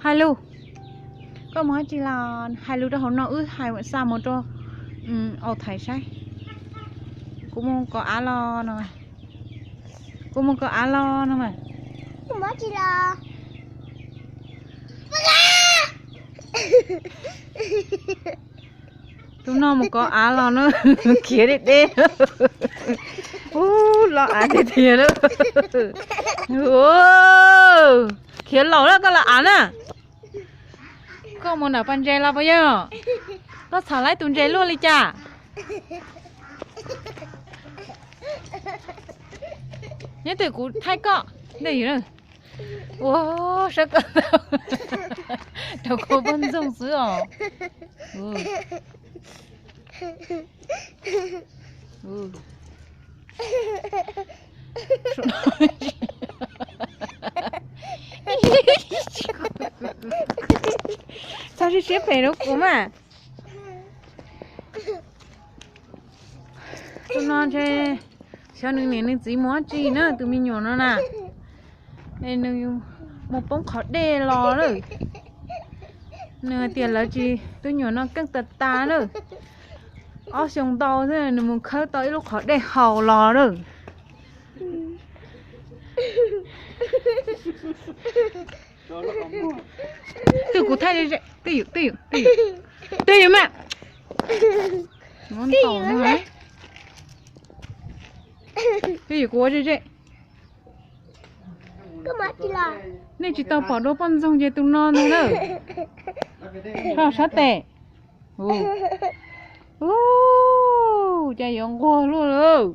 Hais lus. Koj mus dab tsi los? Hais lus rau hauv no, wb hais xa mus rau au thaiv saib. Kuv mus kov av los no. Kuv mus kov av los no mas. Mus dab tsi los? Tus no mus kov av los no, khiav deb deb. Ub, los av tiag tiag lawm. Khiav laus lawm, koj los av na. Koj mus nram pas ntses los puas yog? Koj txhom laib tus ntses luaj li cas? Nyob twg kuv thaij koj. Ua, saib koj, rau koj poj ntxoog xwb os. Txhob siab siab phem rau kuv mas. Tus no ntshe xyov nws niam nws txiv mus dab tsi na, tus me nyuam no na. Nws mus poob qhov dej los lawm. Nws hais tias lawv tsis, tus nyuam no keej tas tas lawm. Ob xyoo ntau xwb nws mus khawb tau ib lub qhov dej haus los lawm. Twj kuv thaij, twj ywm, twj ywm, twj ywm mas. Twj ywm, kuv ua ze ze. Nej tsis tau pom dua poj ntxoog ces tus no ntag na. Ho sab tes. Ub, cas yuav nquag luaj lawm.